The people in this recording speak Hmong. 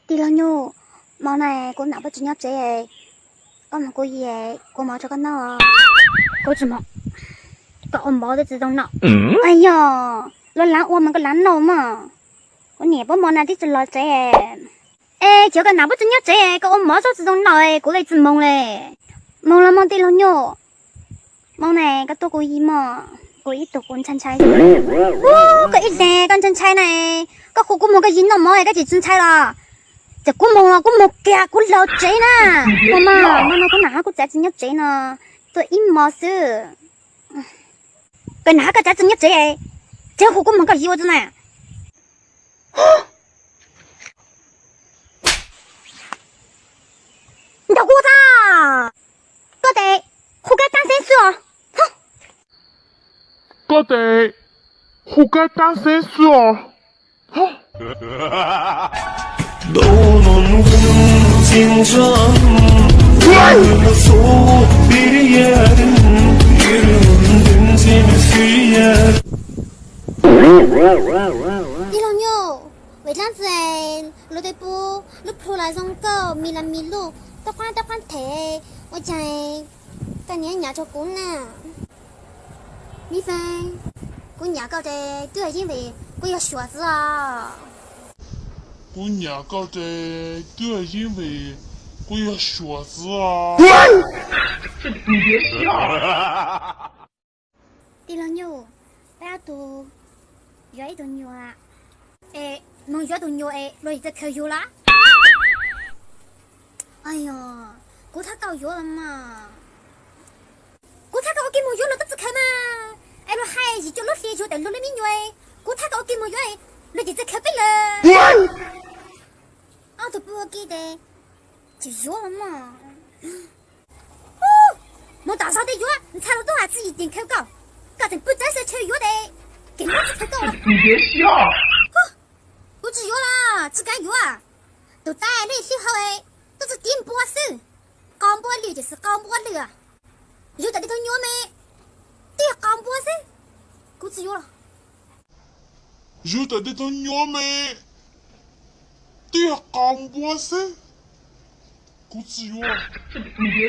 Tij laug Nyuj, hmo no kuv nam poj tsis nyob tsev, koj mus kuv yi, kuv ua mov rau koj noj. Kuv tsis mus, koj ua mov twb tsis zoo noj. Yog, luag lav ua mas koj lav noj mog. Kuv niam puab hmo no twb tsis los tsev. Es cov koj nam poj tsis nyob tsev, koj ua mov tsis zoo noj, kuv li tsis mus li. Mus los mog tij laug Nyuj. Hmo no koj tuaj kuv yi mog, kuv ib tug kuv ntshai ntshai. Koj ib tug koj ntshai ntshai na, koj hu kuv mus koj yi noj mov koj tsis ntshai los? Ces kuv mus los kuv mus kiag kuv los tsev na. Mus mog, hmo no kuv nam hab kuv txiv tsis nyob tsev no, tuaj ib hmo xwb. Koj nam hab koj txiv tsis nyob tsev, tseem hu kuv mus koj yi ua tsi na. Nrog kuv tag, koj tes hu kab taab xeeb xwb os. Koj tes hu kab taab xeeb xwb os. Tij laug Nyuj, vim dlaab tsi luag tej pub lub plhu los zoo nkauj, mis los mis luj, toj qaab toj qaab them, ua caag koj niaj nyav rua kuv na? Mib Feeb, kuv nyav koj ces twb yeej vim kuv yog suav xwb os. Kuv nyav koj ces twb yeej vim kuv yog suav xwb os. Tij laug Nyuj, peb ob tug yuav ib tug nyuas. Es moog yuav tug nyuas es luag tsis txawj khaws yuav los? Yog, kuv thab koj yuav los mas. Kuv thab koj ua ke moog yuav luag twb txawj khaws mas. Es luag hais yim cuaj lub hli yuav tawm luag lub me nyuam, kuv thab koj ua ke moog yuav, luag tsis txawj khaws peb lawm. Ob tug pw ua ke tes tsis yuav los mas. Moog tom zog tes yuav, ntxhais los tub has txij yim ceem khaws koj, koj tseem pw txawv xav chaw yuav tes kev mob tsis khaws koj. Kuv tsis yuav los tsis kaav yuav. Tus tais lej hlwb hau, tub txawj tiv npua xwb. Qau npua lwj ces xwb qau npua lwj. Yuav tam tej tug nyuas me, twb yog qau npua xwb. Kuv tsis yuav los. Yuav tam tej tug nyuas me, twb yog qau npua xwb. Kuv tsis yuav.